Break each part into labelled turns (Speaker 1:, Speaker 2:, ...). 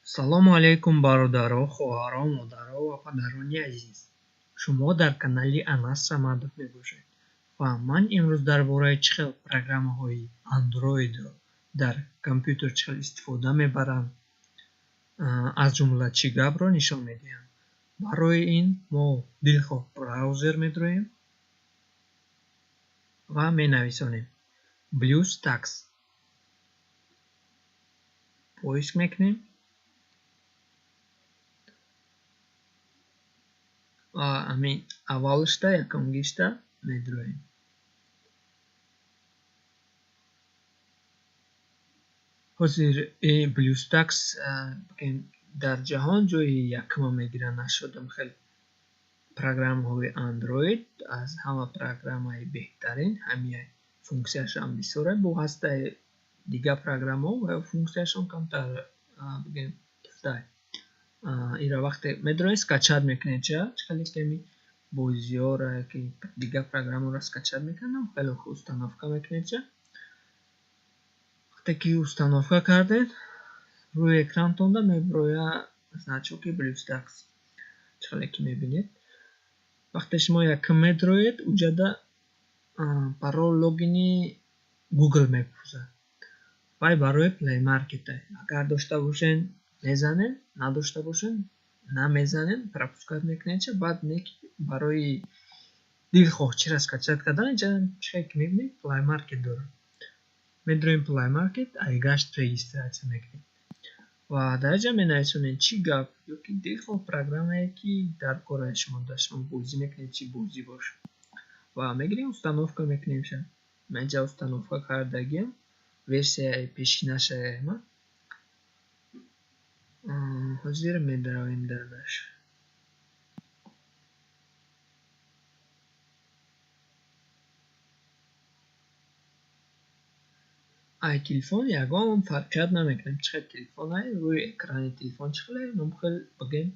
Speaker 1: Салому алейкум, бародаро, хоҳаро, модаро ва падарони азиз. Шумо дар канали Анас Самадов мебошед ва ман имрӯз дар бораи чӣ хел программаҳои Андроидро дар компютер чӣ хел истифода мебаранд, аз ҷумла чӣ гапро нишон медиҳам. Барои ин мо дилхоҳ браузер медроем ва менависонем BlueStacks. Поиск мекунем ва ҳамин аввалшда, якумгишта медроем. Ҳозир BlueStacks дар ҷаҳон ҷои якума мегирад. Нашудам хел программаҳои Android аз ҳама программаи беҳтарин ҳамин, функсияшам бисёре. Бо ҳастаи дигар программаҳо ва функсияшон камтар, бигем, туфтай. Ира вақте медроед, скачать мекунед, ча чӣ хеле ки бозиёра ки дигар программаро скачать мекунам, хеле хуб установка мекунед. Ча вақте ки установка кардед, рӯи экрантонда мебирояд значоки BlueStacks, чӣ хеле ки мебинед. Вақте шумо якум медроед, уҷада парол, логини Google мепурсад. Вай барои Play Market. Агар дошта бошед, мезанед, надошта бошед, намезанед, пропускать мекунед. Ча баъд не ки барои дилхоҳ чиро скачать кардан, инҷа чӣ хеле ки мебинед, Play Market дорад. Медроем Play Market, айгашт регистрация мекунем ва дар инҷа менависонем чӣ гап ёки дилхоҳ программае, ки дар кораи шумо, дар шумо бозӣ мекунед, чӣ бозӣ бошад, ва мегирем, установка мекунем. Ша ман инҷа установка кардагиам, версияи пешинашаема. Ҳозир медаравем дараш. Ай телефон ягон фарқият намекунем, чӣ хел телефонай, рӯи экрани телефон чӣ хеле, хел, бигем,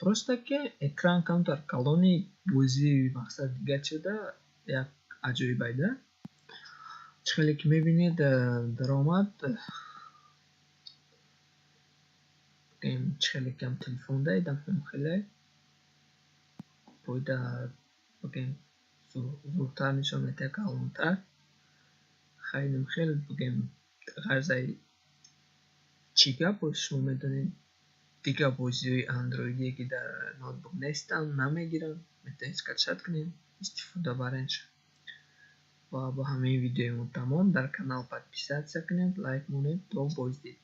Speaker 1: просто ки экран камтар калони, бозӣ мақсад дигар чида як аҷоибайда. Чӣ хеле ки мебинед, даромад, бигем, чӣ хеле кам телефонда идам, хеле фоида, бигем, зудтар нишон медиҳад, калонтар. Хайнам хел, бигем, ғарзаи чӣ гап боз шумо медонед, дигар бозиҳои андроидие, ки дар ноутбук нестанд, намегиранд, метавонед скачать кунед, истифода баред. Ва бо ҳамин видеои мо тамом. Дар канал подписаться кунед, лайк монед. То боздид.